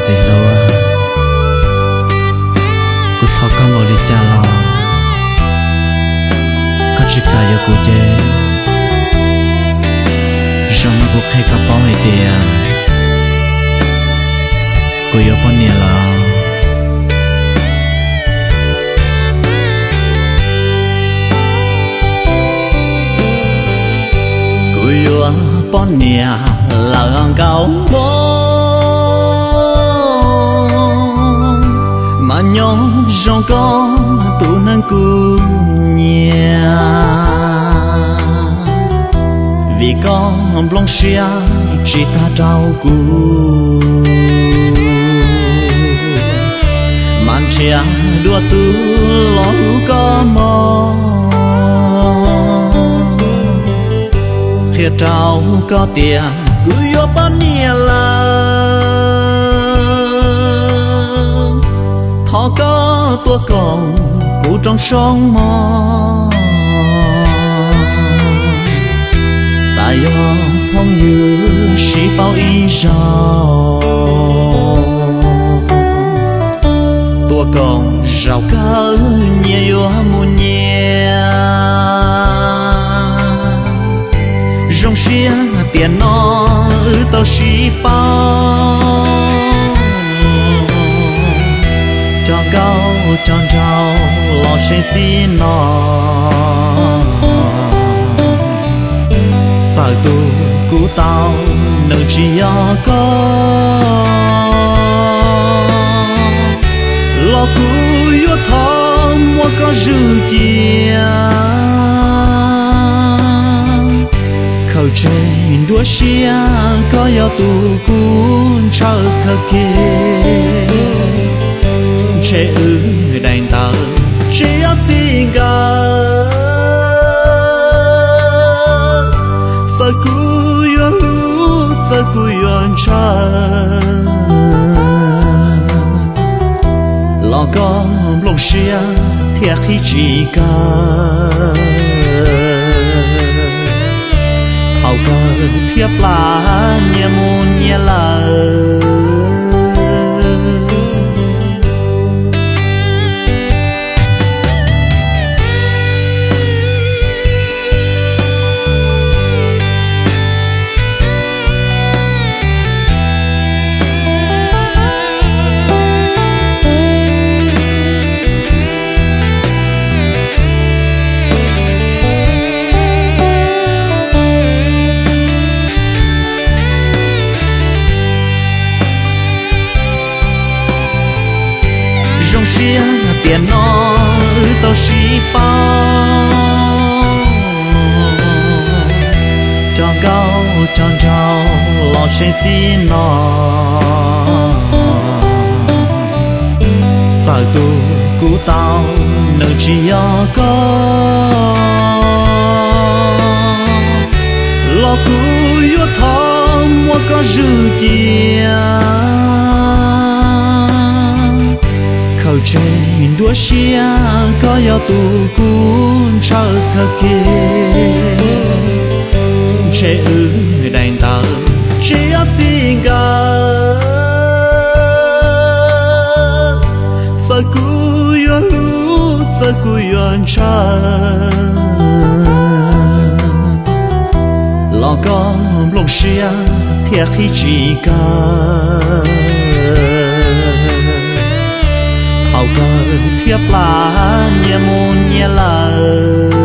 Txiv hluas, kuv thov koj npaum li cas los koj tsis kam yuav kuv ces zoo no kuv qhia koj paub hais tias kuv yuav poj niam lawm. Kuv yuav poj niam lawm nkauj hmoob, mas nyob zoo koj tus neeg kuv nyiam, vim koj nplooj siab tsis tag rau kuv, mas nrhiav dua tus los hlub koj mog. Qhia rau koj tias kuv yuav poj niam lawm, thov koj tuaj koom kuv rooj soob mog. Tas yog phooj ywg sib paub ib zaug, tuaj koom zaum kawg nyias yuav mus nyias. Zoo siab tiam no wb tau sib paub, cov nkauj cov nraug los tshee txij no. Txawm tus kuv tau nws tsis yog koj, los kuv yuav thov muab koj zwm cia. Khaws tseg nruab siab koj yog tus kuv ntshaw kawg kiag, ntshe wb daim ntawv tsis yog txij nkawm. Txawm kuv yuav hlub txawm kuv yuav ntshaw, los koj nplooj siab thiaj qhib tsis kaw. Thaum kawg thiab plam nyias mus nyias lawm. Zoo siab tiam no wb tau sib paub, cov nkauj cov nraug los tshee txij no. Txawm tus kuv tau nws tsis yog koj, los kuv yuav thov muab koj zwm cia. Khaws tseg nruab siab koj yog tus kuv ntshaw kawg kiag, ntshe wb daim ntawv tsis yog txij nkawm. Txawm kuv yuav hlub txawm kuv yuav ntshaw, los koj nplooj siab thiaj qhib tsis kaw. Thaum kawg thiab plam nyias mus nyias lawm.